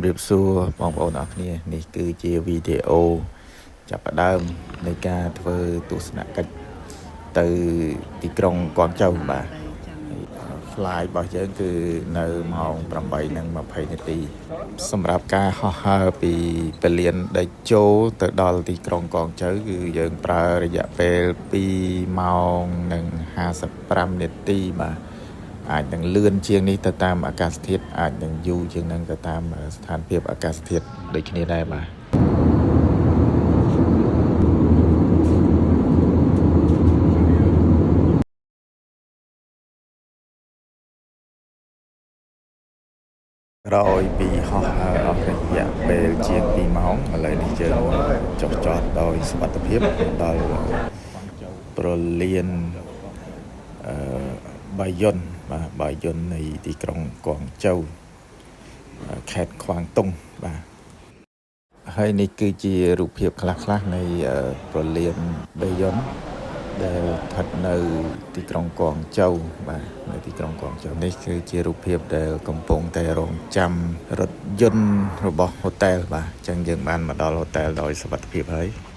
រាបសួរបងប្អូនអរគ្នានេះគឺជាវីដេអូចាប់ផ្ដើមនៃការធ្វើទស្សនកិច្ចទៅទីក្រុងកួងចៅបាទ flight របស់យើងគឺនៅម៉ោង8:20នាទីសម្រាប់ការហោះហើរពីពលានដេជោទៅដល់ទីក្រុងកងចៅគឺយើងប្រើរយៈពេល2ម៉ោងនិង55នាទីបាទអាចនឹងលឿនជាងនេះទៅតាមអាកាសធាតុអាចនឹងយូរជាងនឹងទៅតាមស្ថានភាពអាកាសធាតុដូចគ្នាដែរបាទ ក្រោយពីហោះហើរអស់រយៈពេលជាង2ម៉ោងឥឡូវនេះយើងចុះចតដោយសុវត្ថិភាពដល់ប្រលានអឺបាយុនបាទបាយុននៃទីក្រុងកួងចៅខេត្តខ្វាងតុងបាទហើយនេះគឺជារូបភាពខ្លះៗនៃប្រលានបាយុនដែលស្ថិតនៅទីក្រុងកួងចៅបាទនៅទីក្រុងកួងចៅនេះគឺជារូបភាពដែលកំពុងតែរងចាំរថយន្តរបស់ហូតែលបាទអញ្ចឹងយើងបានមកដល់ហូតែលដោយសុវត្ថិភាពហើយ។